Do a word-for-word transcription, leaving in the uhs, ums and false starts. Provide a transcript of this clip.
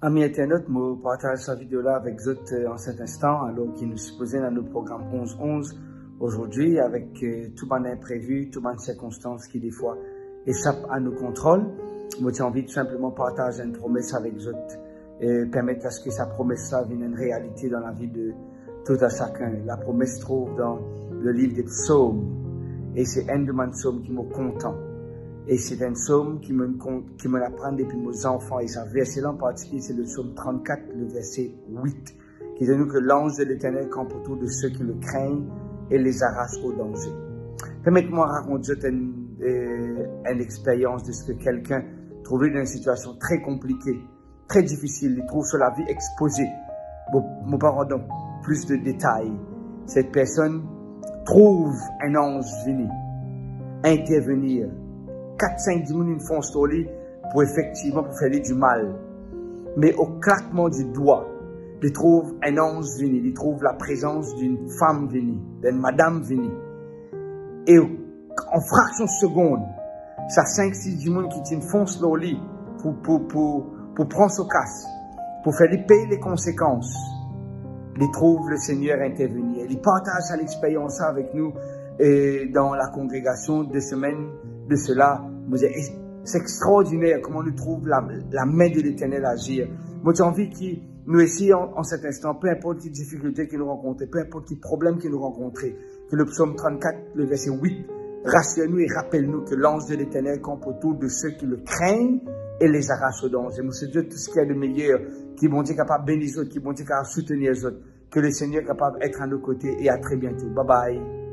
Ami internaute, mo partaz sa video la avek zot, euh, an set instan, alor ki nou sipoze dan nou program onz onz azordi avek, euh, tou bann inprevi, tou bann sirkonstans ki defwa esap a nou kontrol. Mo ti anvi tou sinpleman partaz enn promes avek zot e permet aske sa promes la vinn enn realite dan lavi de tout a sakenn. La promes trouv dan le liv de Psom, e se enn de bann psom ki mo kontan. E se enn psom ki mo kon-, ki mo aprann depi mo zanfan, e sa verse la an partikilie, se le Psom trannkat, le verse wit, ki dir nou ke l'ange de l'Éternel campe autour de ceux qui le craignent et les arrache au danger. Permet mwa rakont zot enn, euh, enn experyans de seki kelkenn trouv li dan enn sitiasion tre konplike, tre difisil, li trouv so lavi expoze. Bon, mo pa rant dan plis de detay. Set personn trouv enn anz vini intervenir. Kat, sink dimoun inn fons lor li pou efektivman pou fer li dimal. Me o klakman di dwa, li trouv enn anz vini, li trouv laprezans d'enn fam vini, d'enn madam vini. E an fraksion segonn, sa sink, sis dimoun ki ti inn fons lor li pou, pou, pou, pou pran so kas, pou fer li pey le konsekans, li trouv Lesegner intervenir. Li partaz sa lexperyans la avek nou, e dan lakongregasion de semenn de sela. Mo dir, e, se extraordiner kouma nou trouv la, lame de Leternel azir. Mo ti anvi ki nou esey an, an set instan, pe inport ki difikilte ki nou rankontre, pe inport ki problem ki nou rankontre, ke le Psom trannkat, le verse wit, rasir nou e rapel nou ke l'ange de l'Éternel campe autour de ceux qui le craignent et les arrache au danger. Mo swet zot tou seki de meyer, ki Bondie kapav beni zot, ki Bondie kapav soutenir zot, ke Lesegner kapav et a nou kote, e a tre biento. Bye bye.